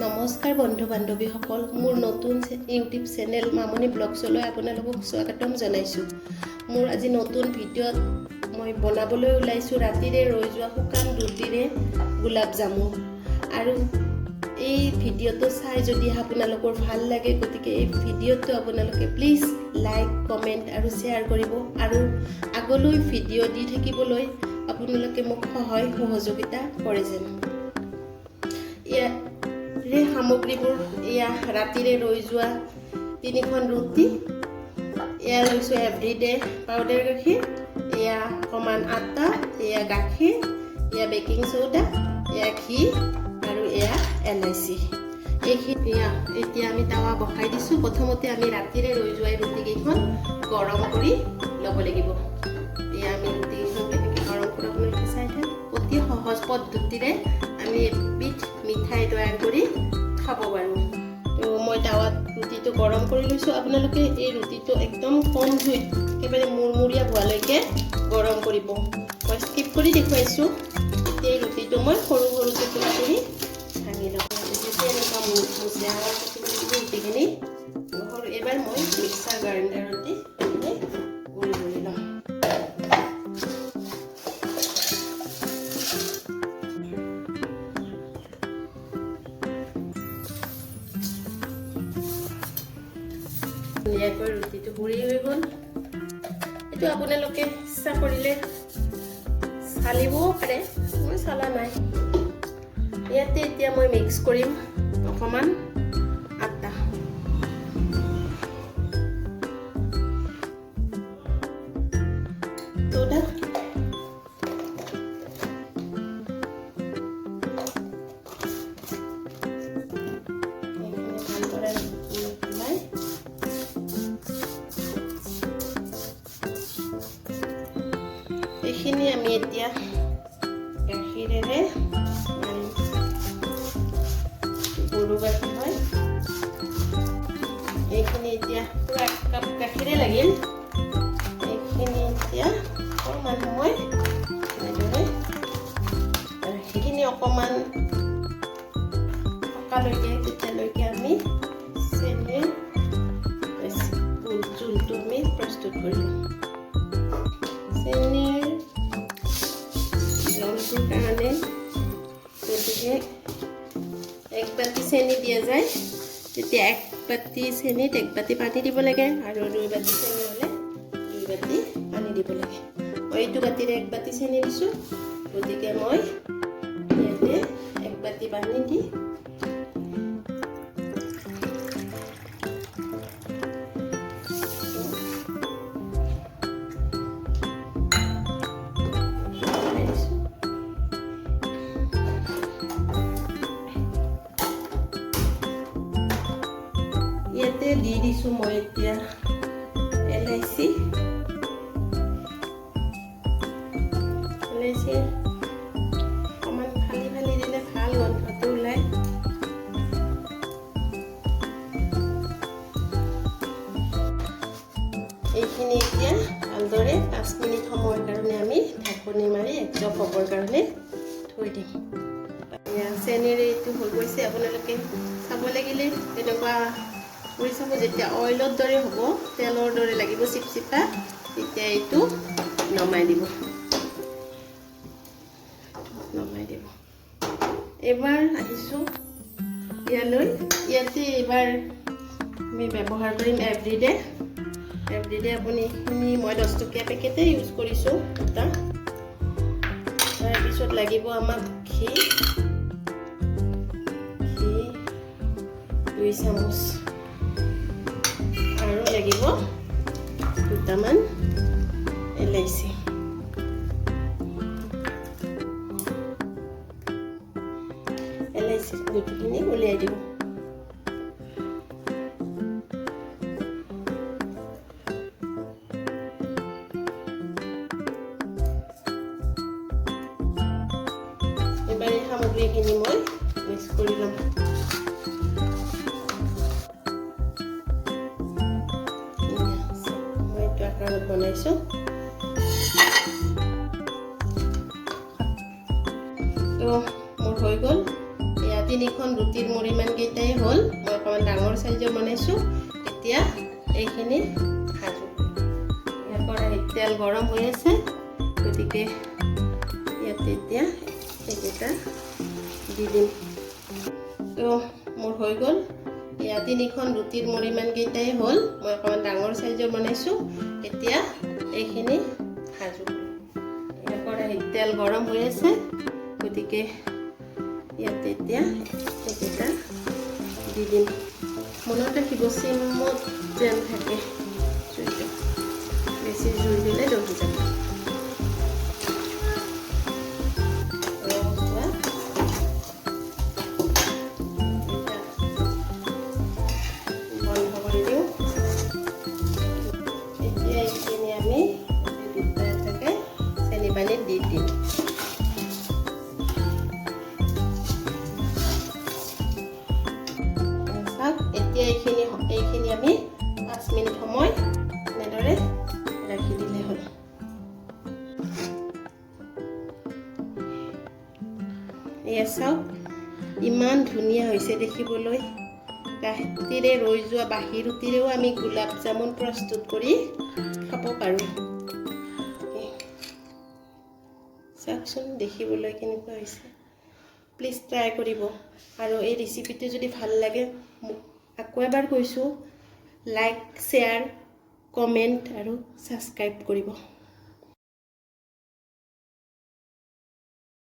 নমস্কাৰ বন্ধু বান্ধৱীসকল, মোৰ নতুন ইউটিউব চেনেল মামনি ব্লগছলৈ আপোনালোকক স্বাগতম জনাইছোঁ। মোৰ আজি নতুন ভিডিঅ'ত মই বনাবলৈ ওলাইছোঁ ৰাতিৰে ৰৈ যোৱা শুকান ৰুটিৰে গোলাপ জামুন। আৰু এই ভিডিঅ'টো চাই যদি আপোনালোকৰ ভাল লাগে, গতিকে এই ভিডিঅ'টো আপোনালোকে প্লিজ লাইক, কমেণ্ট আৰু শ্বেয়াৰ কৰিব আৰু আগলৈ ভিডিঅ' দি থাকিবলৈ আপোনালোকে মোক সহায় সহযোগিতা কৰে যেন। ইয়াৰে সামগ্ৰীবোৰ এয়া ৰাতিৰে ৰৈ যোৱা তিনিখন ৰুটি, এয়া লৈছোঁ এভৰিডে পাউডাৰ গাখীৰ, এয়া অকণমান আটা, এয়া গাখীৰ, এয়া বেকিং চ'ডা, এয়া ঘি আৰু এয়া এলাইচি। এইখিনি এয়া এতিয়া আমি টাৱা বহাই দিছোঁ। প্ৰথমতে আমি ৰাতিৰে ৰৈ যোৱা এই ৰুটিকেইখন গৰম কৰি ল'ব লাগিব। এয়া আমি ৰুটিকেইখন কেনেকৈ গৰম কৰোঁ আপোনালোকে চাই থাকক। অতি সহজ পদ্ধতিৰে আমি এবিধ মিঠাই তৈয়াৰ কৰি খাব পাৰোঁ। তো মই টাৱাত ৰুটিটো গৰম কৰি লৈছোঁ। আপোনালোকে এই ৰুটিটো একদম কম জুইত একেবাৰে মুৰমুৰীয়া হোৱালৈকে গৰম কৰিব। মই স্কিপ কৰি দেখুৱাইছোঁ। এতিয়া এই ৰুটিটো মই সৰু সৰু টুকুৰা কৰি ভাঙি ল'ম। যেতিয়া এনেকুৱা মুচিয়া থাকিব লাগিব ৰুটিখিনি সৰু। এইবাৰ মই মিক্সাৰ গ্ৰাইণ্ডাৰত দি এইখিনি গুড়ি কৰি ল'ম। ধুনীয়াকৈ ৰুটিটো গুড়ি হৈ গ'ল। এইটো আপোনালোকে ইচ্ছা কৰিলে চালিবও পাৰে, মই চালা নাই। ইয়াতে এতিয়া মই মিক্স কৰিম অকণমান আটা। চ'ডা, এইখিনি ভালদৰে মিলাই এইখিনি আমি এতিয়া গাখীৰেৰে মাৰিম। গৰু গাখীৰ হয়। এইখিনি এতিয়া পূৰা এক কাপ গাখীৰে লাগিল। এইখিনি এতিয়া অকণমান সময় এনেদৰে সেইখিনি অকণমান পকালৈকে, তেতিয়ালৈকে আমি চেনিৰ জোলটো আমি প্ৰস্তুত কৰি ল'ম। চেনিৰ জলটোৰ কাৰণে যদিহে এক বাতি চেনি দিয়া যায়, তেতিয়া এক বাতি চেনিত এক বাতি পানী দিব লাগে আৰু দুই বাতি চেনি হ'লে দুই বাতি পানী দিব লাগে। মই এইটো বাতিৰে এক বাতি চেনি দিছোঁ, গতিকে মই ইয়াতে এক বাতি পানী দি দিছোঁ। ইয়াতে দি দিছোঁ মই এতিয়া এলাইচি। এলাইচি অকণমান ফালি ফালি দিলে ভাল গোন্ধটো ওলায়। এইখিনি এতিয়া ভালদৰে 5 মিনিট সময়ৰ কাৰণে আমি ঢাকনি মাৰি একজোপ হ'বৰ কাৰণে থৈ দিম। এয়া চেনিৰে এইটো হৈ গৈছে। আপোনালোকে চাব লাগিলে তেনেকুৱা কৰি চাব। যেতিয়া অইলৰ দৰে হ'ব, তেলৰ দৰে লাগিব চিপচিপা, তেতিয়া এইটো নমাই দিব, নমাই দিব। এইবাৰ আহিছোঁ ইয়ালৈ। ইয়াতে এইবাৰ আমি ব্যৱহাৰ কৰিম এভৰিডে। এভৰিডে আপুনি এইখিনি মই 10 টকীয়া পেকেটেই ইউজ কৰিছোঁ এটা। তাৰপিছত লাগিব আমাক ঘি। ঘি 2 চামুচ আৰু লাগিব দুটামান এলাইচি। এলাইচি গুটিখিনি উলিয়াই দিব। এবাৰ এই সামগ্ৰীখিনি মই মিক্স কৰি ল'ম। মই এইটো আকাৰত বনাইছোঁ। তো মোৰ হৈ গ'ল। এয়া তিনিখন তিনিখন ৰুটিৰ মোৰ ইমানকেইটাই হ'ল। মই অকণমান ডাঙৰ চাইজৰ বনাইছোঁ। এতিয়া এইখিনি ভাজোঁ। ইয়াৰ কেৰাহীত তেল গৰম হৈ আছে, গতিকে ইয়াতে এতিয়া এইকেইটা দি দিম। তো মোৰ হৈ গ'ল। এয়া তিনিখন ৰুটিৰ মোৰ ইমানকেইটাই হ'ল। মই অকণমান ডাঙৰ চাইজৰ বনাইছোঁ। এতিয়া এইখিনি ভাজোঁ। ইয়াৰ কেৰাহীত তেল গৰম হৈ আছে, গতিকে ইয়াতে এতিয়া এইকেইটা দি দিম। মনত ৰাখিব, চিমত যেন থাকে জুইটো, বেছি জুই দিলে দহি যাব। ৰঙচুৱা এতিয়া বন্ধ কৰি দিওঁ। এতিয়া এইখিনি আমি দুটা এটাকে চেনি পানীত দি দিম। চাওক, এতিয়া এইখিনি আমি 5 মিনিট সময় এনেদৰে ৰাখি দিলে হ'ল। এয়া চাওক, ইমান ধুনীয়া হৈছে দেখিবলৈ। ৰাতিৰে ৰৈ যোৱা বাঁহী ৰুটিৰেও আমি গোলাপ জামুন প্ৰস্তুত কৰি খাব পাৰোঁ। চাওকচোন, দেখিবলৈ কেনেকুৱা হৈছে। প্লিজ ট্ৰাই কৰিব আৰু এই ৰেচিপিটো যদি ভাল লাগে, মোক আকৌ এবাৰ কৈছোঁ, লাইক, শ্বেয়াৰ, কমেণ্ট আৰু ছাবস্ক্ৰাইব কৰিব।